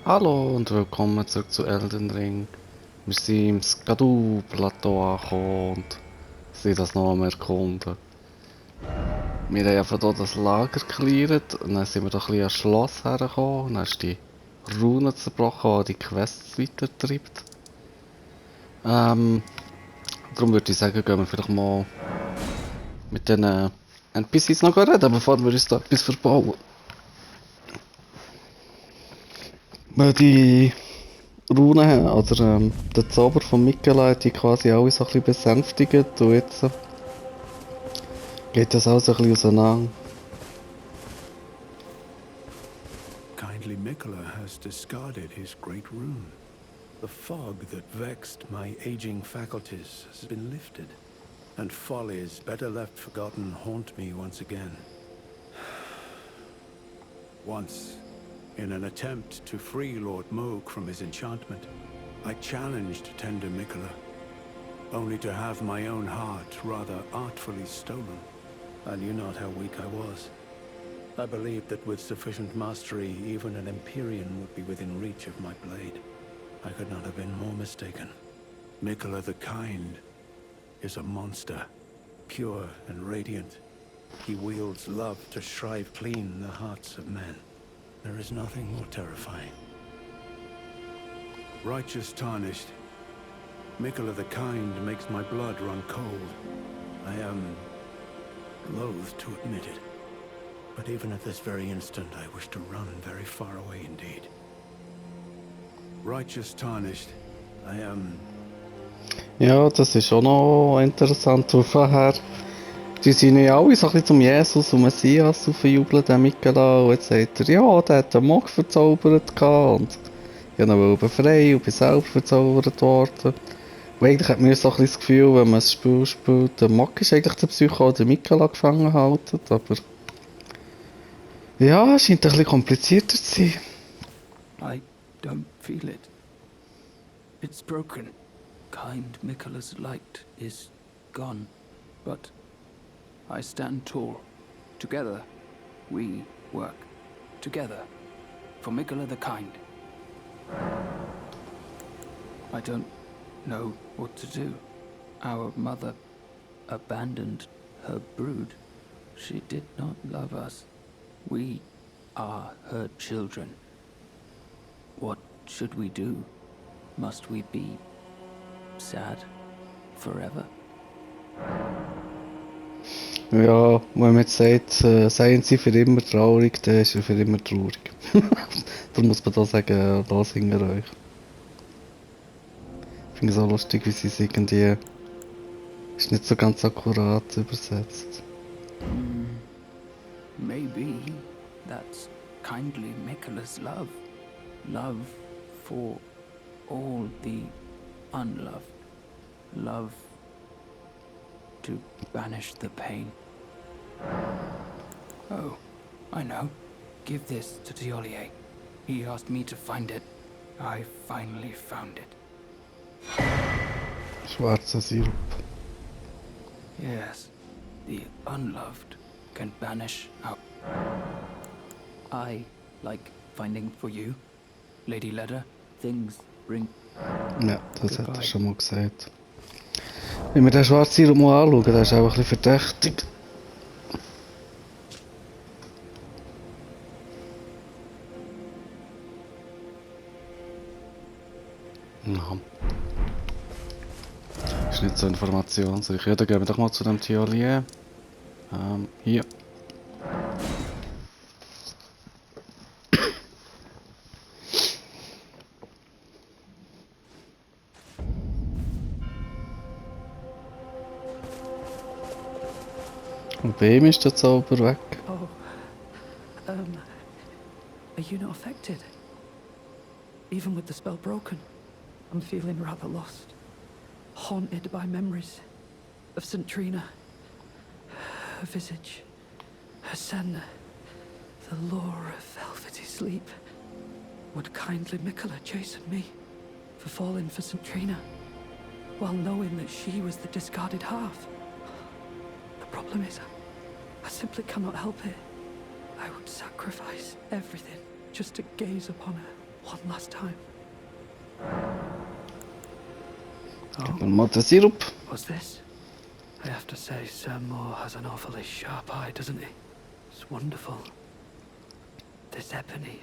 Hallo und willkommen zurück zu Elden Ring. Wir sind im Skadu-Plateau angekommen und sind das noch am Erkunden. Wir haben einfach hier das Lager gecleart und dann sind wir doch ein bisschen ans Schloss hergekommen und dann ist die Rune zerbrochen, die die Quests weitertreibt. Darum würde ich sagen, gehen wir vielleicht mal mit den NPCs noch reden, bevor wir uns da etwas verbauen. Weil die Runen, oder der Zauber von Mikkela hat die quasi alle so ein bisschen besänftigt und jetzt geht das alles ein bisschen auseinander. Kindly Mikola has discarded his great rune. The fog that vexed my aging faculties has been lifted, and follies better left forgotten haunt me once again. Once, in an attempt to free Lord Moog from his enchantment, I challenged tender Mikola, only to have my own heart rather artfully stolen. I knew not how weak I was. I believed that with sufficient mastery, even an Empyrean would be within reach of my blade. I could not have been more mistaken. Mikola the Kind is a monster, pure and radiant. He wields love to shrive clean the hearts of men. There is nothing more terrifying. Righteous tarnished, Mikola the Kind makes my blood run cold. I am loath to admit it. But even at this very instant, I wish to run very far away indeed. Righteous tarnished, I am... Ja, das ist auch noch interessant. Und vorher, die sind ja alle so ein bisschen zum Jesus und Messias aufgejubelt, der Mikkela. Und jetzt sagt er, ja, der hat einen Monk verzaubert gehabt und ich wollte ihn befreien und bin selber verzaubert worden. Und eigentlich hat man so ein bisschen das Gefühl, wenn man das Spiel spielt, der Monk ist eigentlich der Psycho, der Mikkela gefangen halten. Aber ja, es scheint ein bisschen komplizierter zu sein. I don't feel it. It's broken. Kind Mikola's light is gone. But I stand tall. Together, we work. Together. For Mikola the Kind. I don't know what to do. Our mother abandoned her brood. She did not love us. We are her children. What should we do? Must we be sad forever? Ja, wenn man jetzt sagt, seien sie für immer traurig, dann ist er für immer traurig. Dann muss man da sagen, da singen euch. Ich finde es auch lustig, wie sie es irgendwie... Ist nicht so ganz akkurat übersetzt. Maybe that's kindly Mikola's love. Love for all the unloved. Love to banish the pain. Oh, I know. Give this to Tiolier. He asked me to find it. I finally found it. Schwarzer Sirup. Yes, the unloved can banish out. I like finding for you, Lady Leda, things bring. Ja, das hat er schon mal gesagt. Wenn wir den schwarzen Sirup mal anschauen, der ist auch ein bisschen verdächtig. Ja. Ist nicht so informationsreich. Ja, dann gehen wir doch mal zu dem Tiolier. Hier. Und bei ihm ist der Zauber weg. Oh, are you not affected? Even with the spell broken, I'm feeling rather lost. Haunted by memories of St. Trina. Her visage, her sen, the lure of velvety sleep. Would kindly Mikola chasten me for falling for St. Trina, while knowing that she was the discarded half? The problem is, I simply cannot help it. I would sacrifice everything just to gaze upon her One last time. Gib mir Oh, mal den Sirup. what's this? I have to say, Sir Moore has an awfully sharp eye, doesn't he? It's wonderful. This ebony,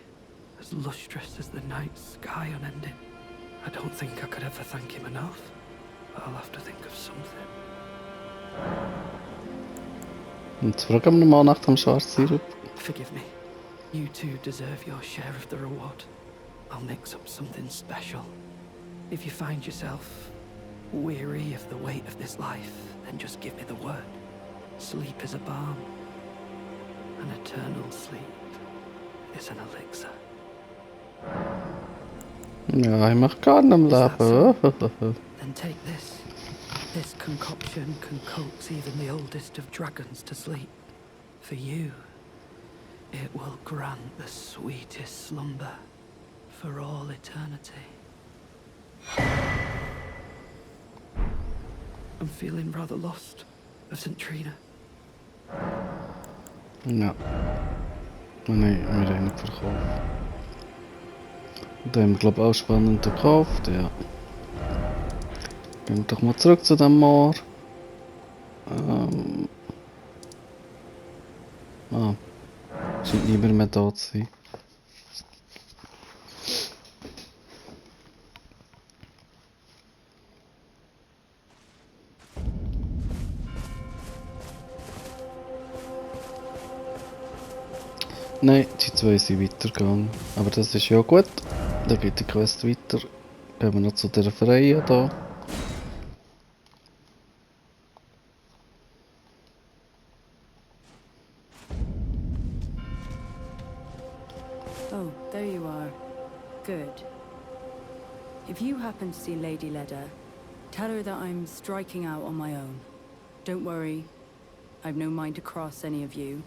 as lustrous as the night sky unending. I don't think I could ever thank him enough. I'll have to think of something. Und jetzt fragen wir mal nach dem schwarzen Sirup. Forgive me. You two deserve your share of the reward. I'll mix up something special. If you find yourself weary of the weight of this life, then just give me the word. Sleep is a balm. An eternal sleep is an elixir. Ja, ich mach gar nicht im Is that Leben. Then take this. This concoction can coax even the oldest of dragons to sleep. For you, it will grant the sweetest slumber for all eternity. I'm feeling rather lost of St. Trina. Ja. Nein, wir haben ihn verkauft. Da haben wir, glaube ich, auch spannend gekauft, ja. Gehen wir doch mal zurück zu dem Moor. Scheint niemand mehr da zu sein. Nein, die zwei sind weitergegangen. Aber das ist ja gut. Dann geht die Quest weiter. Gehen wir noch zu der Freien da. Oh, there you are. Good. If you happen to see Lady Leda, tell her that I'm striking out on my own. Don't worry, I've no mind to cross any of you.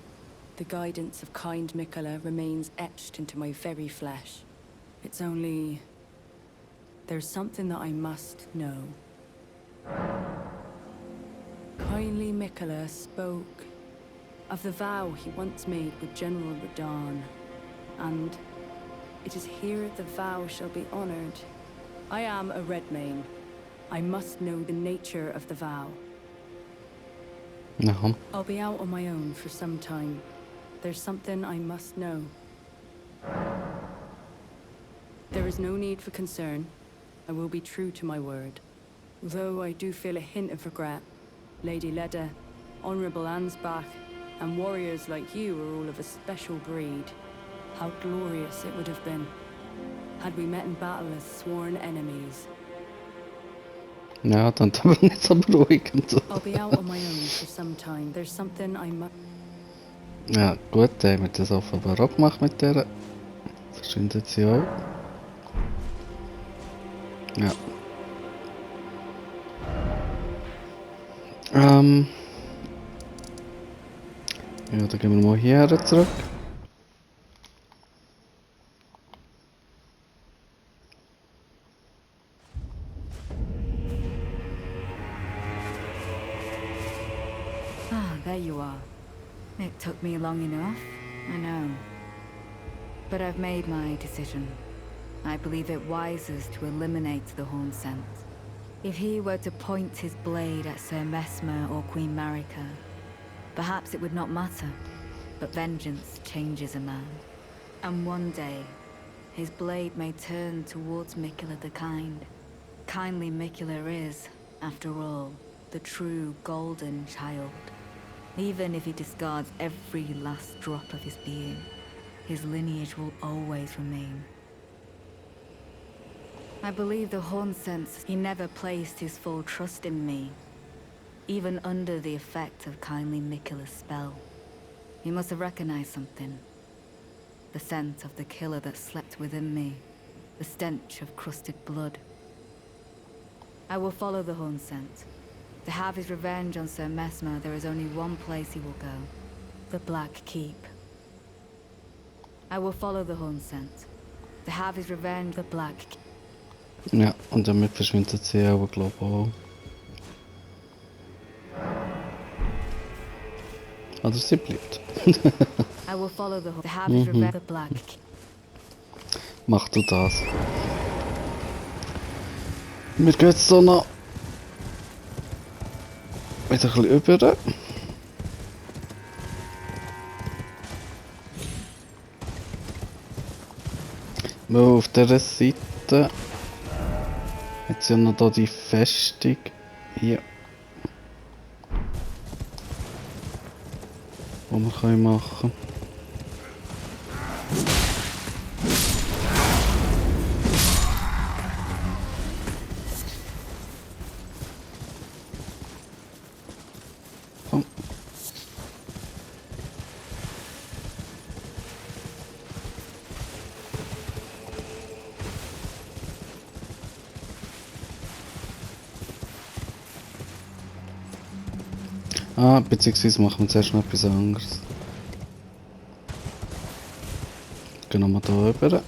The guidance of kind Mikola remains etched into my very flesh. It's only... there's something that I must know. Kindly Mikola spoke of the vow he once made with General Radahn, and it is here the vow shall be honored. I am a Redmane. I must know the nature of the vow. Ja. I'll be out on my own for some time. There's something I must know. There is no need for concern. I will be true to my word. Though I do feel a hint of regret. Lady Leda, Honorable Ansbach, and warriors like you are all of a special breed. How glorious it would have been had we met in battle as sworn enemies. Ja, dann aber nicht so beruhigend. I'll be out on my own for some time. There's something I must... Ja, gut, dann haben wir das offenbar auch gemacht mit der. Verschwindet sie auch. Ja. Ja, dann gehen wir mal hierher zurück. Ah, there you are. It took me long enough, I know. But I've made my decision. I believe it wisest to eliminate the Horn Scent. If he were to point his blade at Sir Mesmer or Queen Marika, perhaps it would not matter. But vengeance changes a man. And one day, his blade may turn towards Mikola the Kind. Kindly Mikola is, after all, the true golden child. Even if he discards every last drop of his being, his lineage will always remain. I believe the Horn sense he never placed his full trust in me, even under the effect of kindly Mikola's spell. He must have recognized something. The scent of the killer that slept within me, the stench of crusted blood. I will follow the Horn scent. To have his revenge on Sir Mesmer, there is only one place he will go. The Black Keep. I will follow the Horn scent. To have his revenge, the Black Keep. Ja, und damit verschwindet sie auch, glaube ich, auch. Oder sie bleibt. I will follow the to have his revenge, the Black Keep. Mach du das. Wir gehen jetzt so noch wieder ein bisschen über. Weil auf dieser Seite hat es ja noch da die Festung. Hier. Die wir können machen. Komm. Ah, beziehungsweise machen wir zuerst noch etwas anderes. Gehen wir mal da rüber.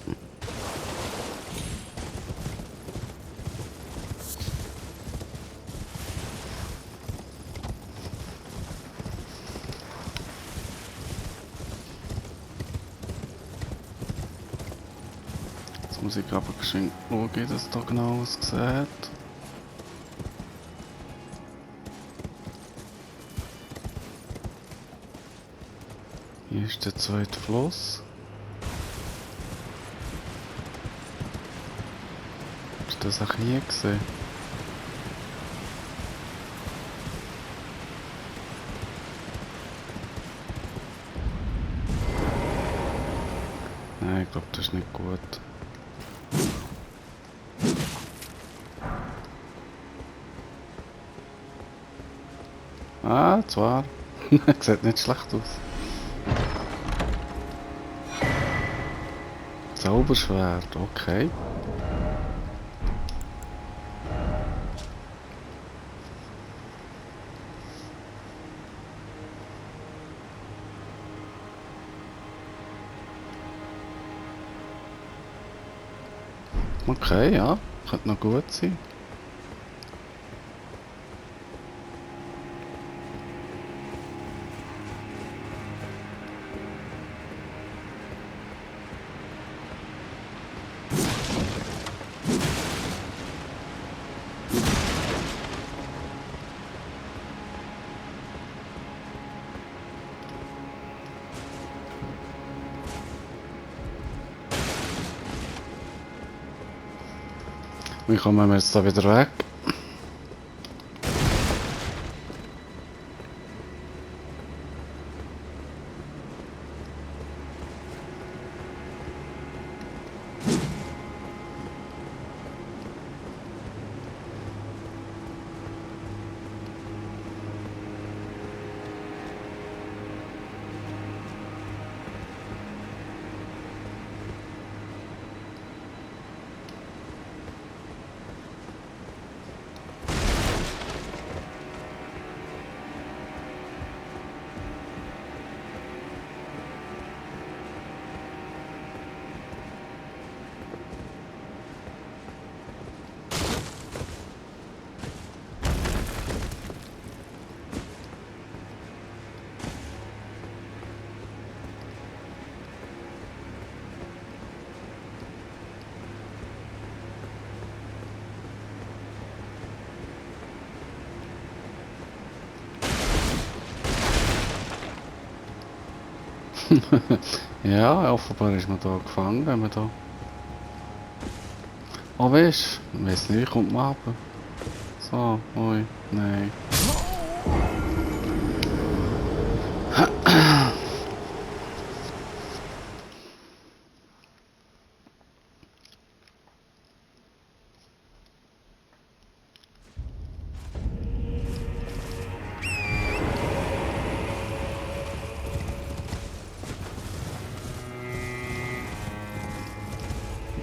Jetzt muss ich aber geschwind schauen, wie das da genau aussieht. Hier ist der zweite Fluss. Hast du das auch hier gesehen? Nein, ich glaube, das ist nicht gut. Ah, zwar. Sieht nicht schlecht aus. Zauberschwert, okay. Okay, ja, könnte noch gut sein. Wie kommen wir jetzt da wieder weg? Ja, offenbar ist man da gefangen, wenn man da... Oh, weißt du, weiss nicht, kommt man runter. So, ui, nein.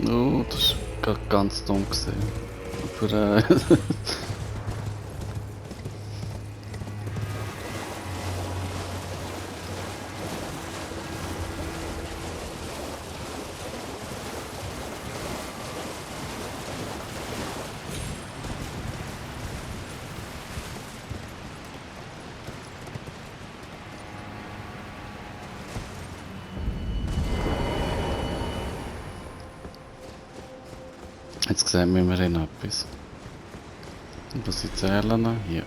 Oh, das ist gerade ganz dumm gesehen. Aber Jetzt sehen wir immerhin etwas. Und was sie zählen? Hier.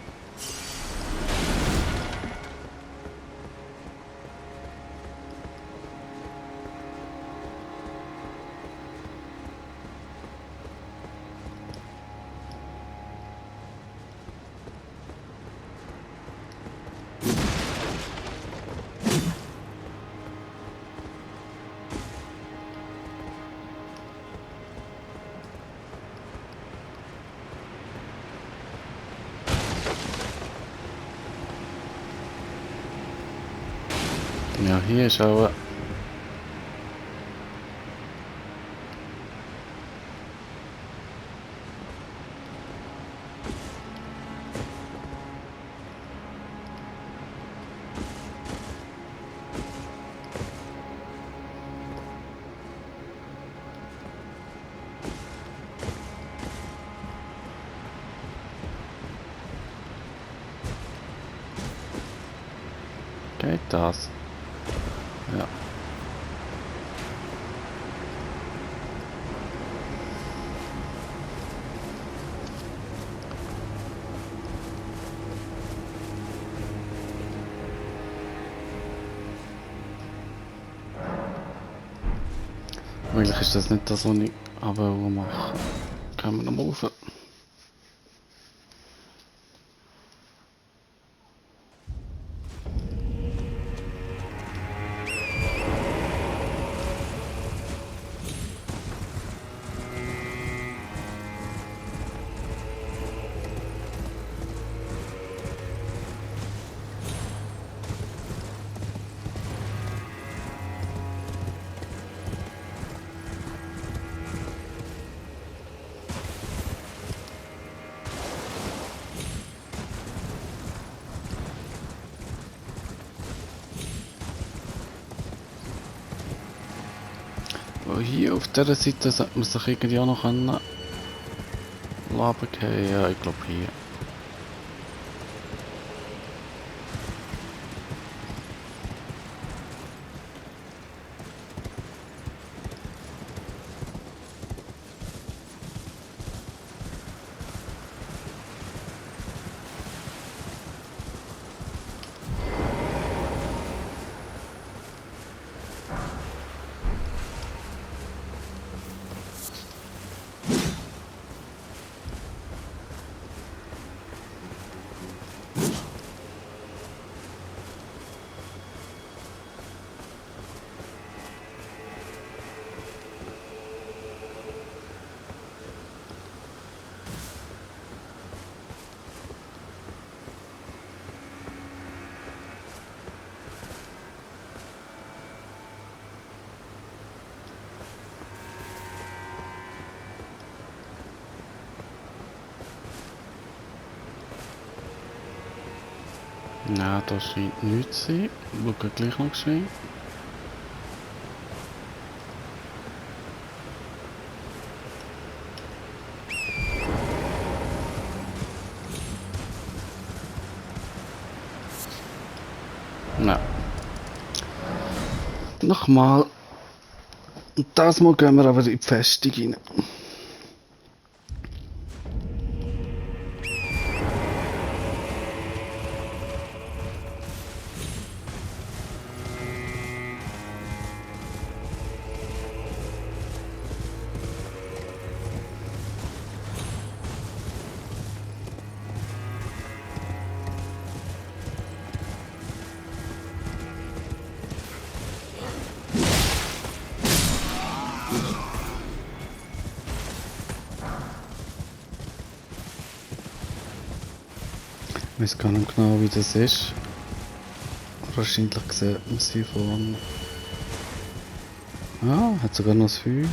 Ja, hier ist auch... Geht das? Ja. Eigentlich ist das nicht das, was ich aber mache. Können wir noch mal rauf. Oh, hier auf dieser Seite sollte man sich irgendwie auch noch laben können. Ja, ich glaube hier. Ja, da scheint nichts zu sein. Schauen gleich noch geschehen. Nein. Nochmal. Und das Mal gehen wir aber in die Festung rein. Ich weiß gar nicht genau, wie das ist. Wahrscheinlich sieht man sie von... Ah, hat sogar noch das Feuer.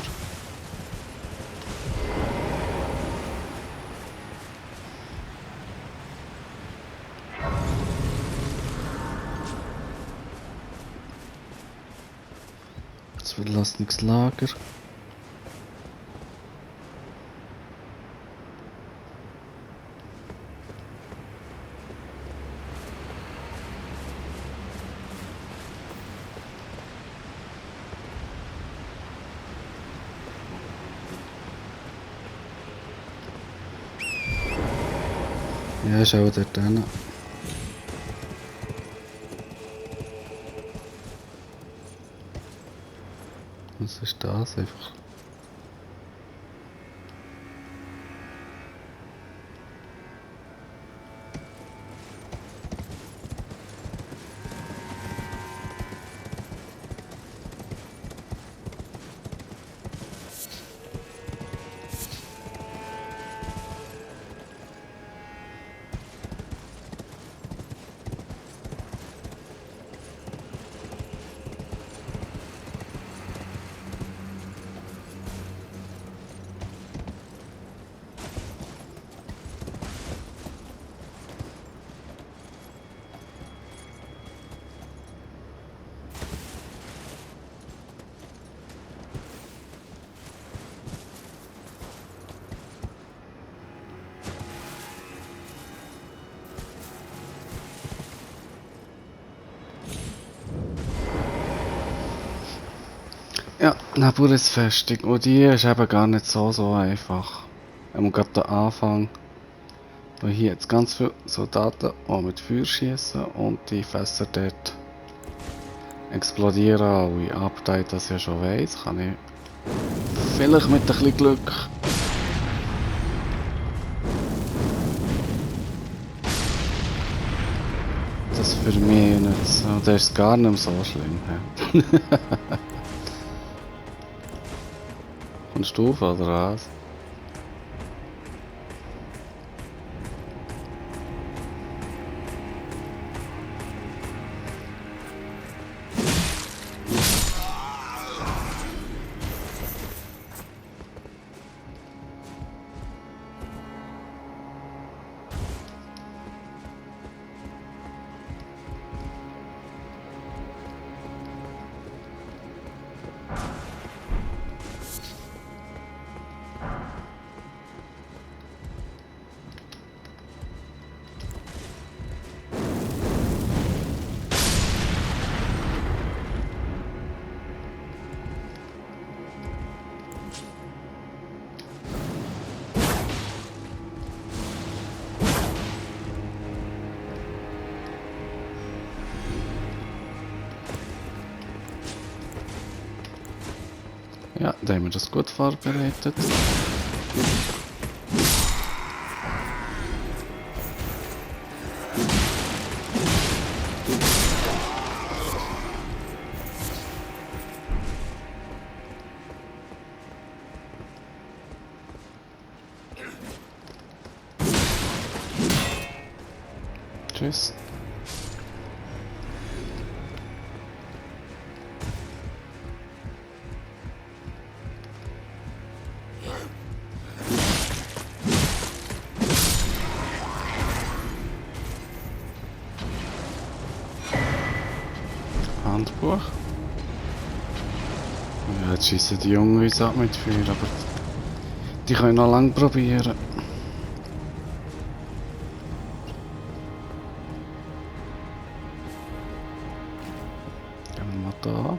Das Verlassungslager. Ja, ist auch dort drin. Was ist das einfach? Ja, Naburis-Festung. Und die ist eben gar nicht so einfach. Gerade der Anfang. Weil hier jetzt ganz viele Soldaten auch mit Feuer schießen und die Fässer dort explodieren alle. Aber da ich das ja schon weiss, kann ich vielleicht mit ein bisschen Glück das für mich nutzen. Und das ist gar nicht mehr so schlimm. Ja. Kommst du auf oder was? Ja, da haben wir das gut vorbereitet. Tschüss. Handbuch. Ja, jetzt schießen die Jungen uns ab mit Feuer, aber die können noch lange probieren. Gehen wir mal da.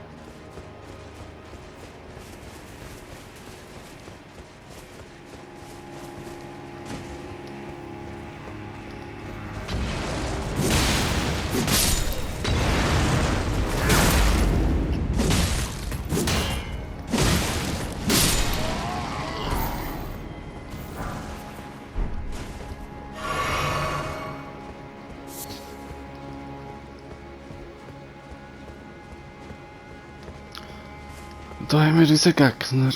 Da haben wir unseren Gegner.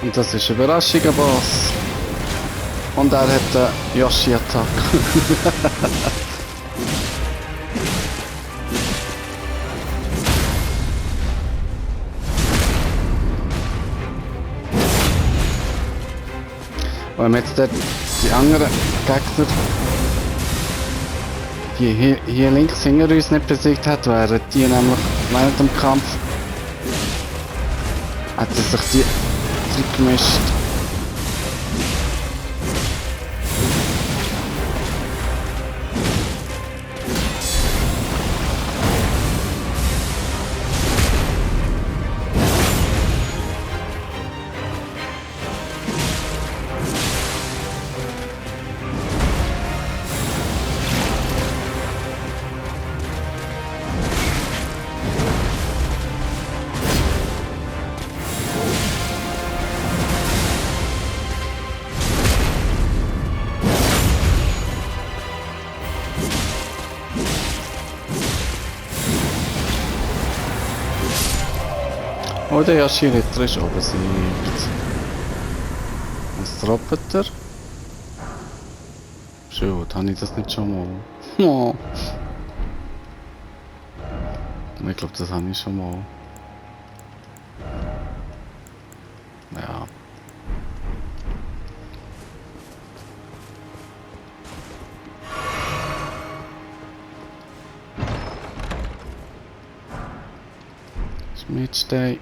Und das ist ein überraschender Boss. Und er hat eine Yoshi-Attacke. Wenn man jetzt dort die anderen Gegner, die hier links hinter uns nicht besiegt hat, wären die nämlich während dem Kampf, hat sich die gemischt. Oh, der Yashi-Ritter ist oben besiegt. Was droppt er? Schön, habe ich das nicht schon mal? Oh. Ich glaube, das habe ich schon mal. Ja. Schmiedstein.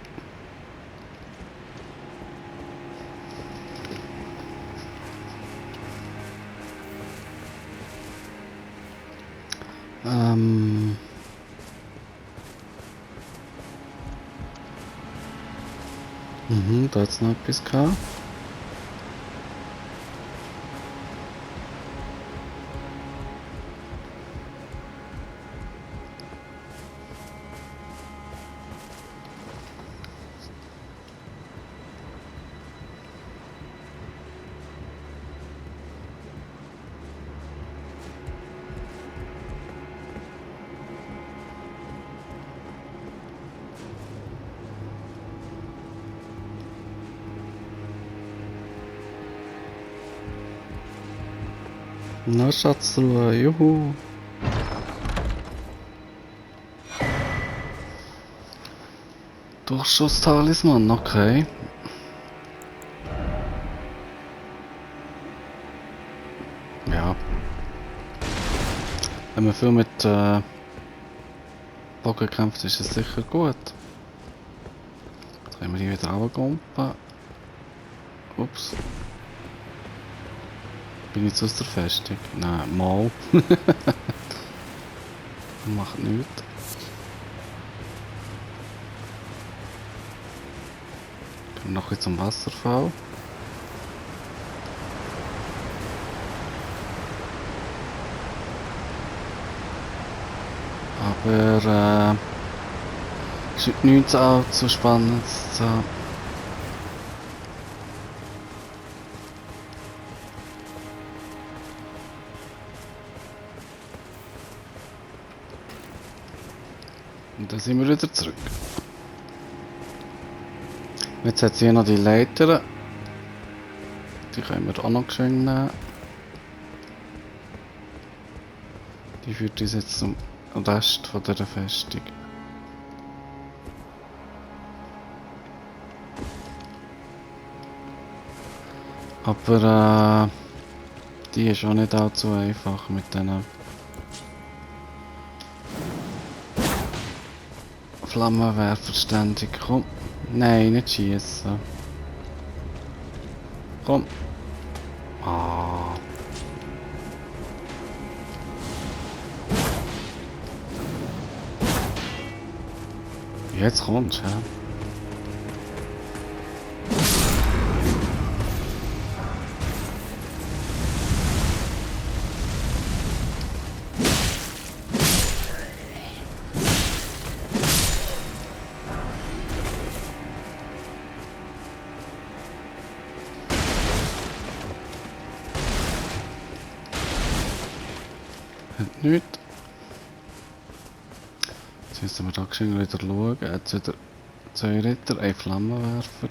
Da hat's noch etwas gehabt. Na, Schatztruhe, juhu. Durchschuss-Talisman, okay. Ja. Wenn man viel mit Bogen kämpft, ist es sicher gut. Jetzt können wir hier wieder runtergumpen. Ups. Bin ich jetzt aus der Festung? Nein, mal. Macht nichts. Gehen wir noch ein zum Wasserfall. Aber es ist nichts allzu Spannendes zu haben. Und dann sind wir wieder zurück. Jetzt hat sie hier noch die Leiter. Die können wir auch noch schön nehmen. Die führt uns jetzt zum Rest von dieser Festung. Aber die ist auch nicht allzu einfach mit diesen Flammenwerfer ständig. Komm. Nein, nicht schießen. Komm. Ah. Jetzt kommt's, ja. Hat nichts. Jetzt müssen wir da geschwind wieder schauen. Jetzt wieder 2 Ritter, ein Flammenwerfer.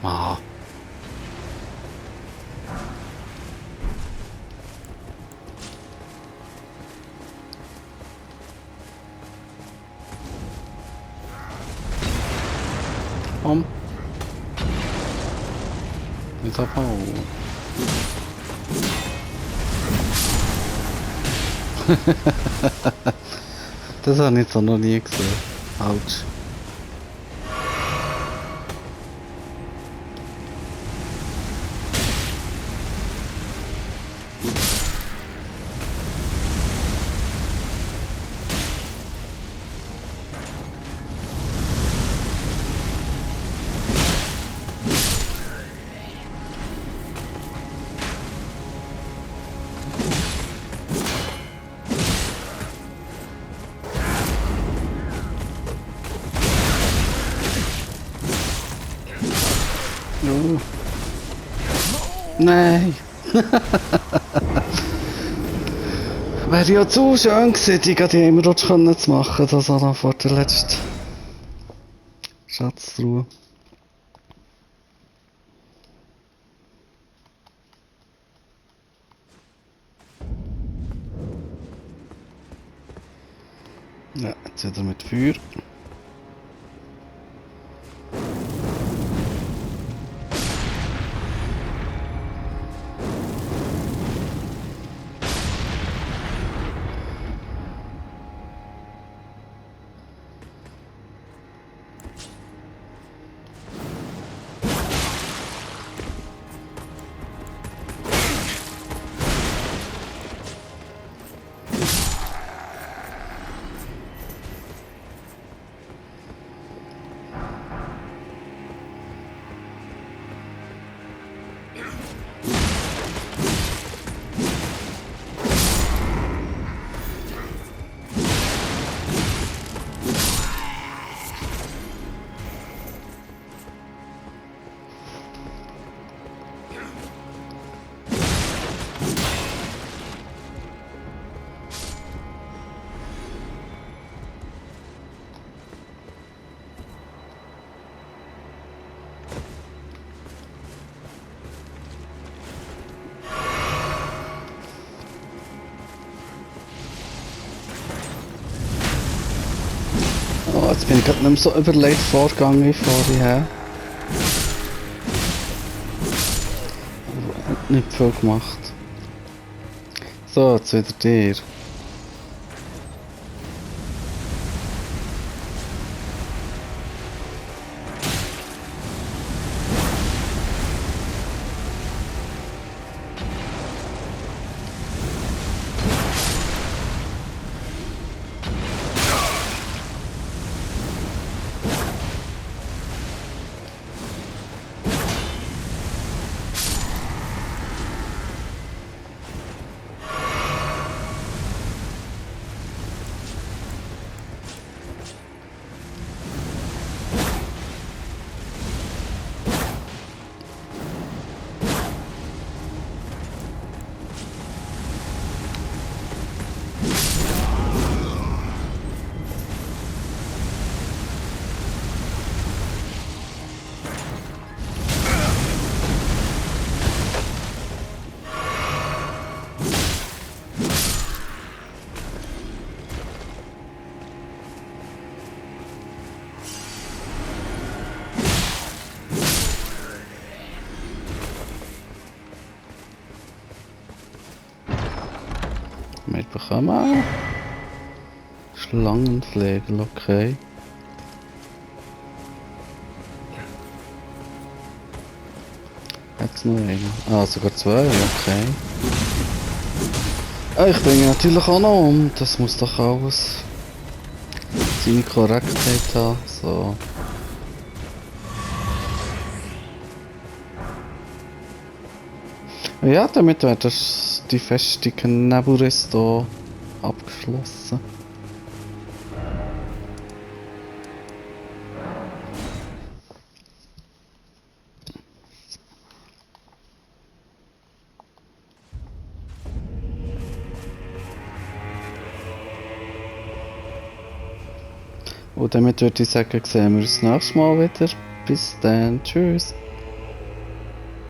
Ah. Komm. Nicht abhauen. Das habe ich jetzt auch noch nie gesehen. Autsch. Nein! Wäre ja zu schön gewesen, die gerade immer Rutsch können zu machen, das auch noch vor der letzten Schatztruhe. Ja, jetzt wieder mit Feuer. Oh, jetzt bin ich gerade nicht mehr so überlegt vorgegangen wie vorher. Hat nicht viel gemacht. So, jetzt wieder dir. Wir bekommen auch Schlangenflegel, okay. Jetzt noch einen. Ah, sogar zwei, okay. Ah, ich bringe natürlich auch noch um. Das muss doch alles seine Korrektheit haben. So. Ja, damit wird das die Festung Neburis hier abgeschlossen. Und damit würde ich sagen, sehen wir uns das nächste Mal wieder. Bis dann, tschüss.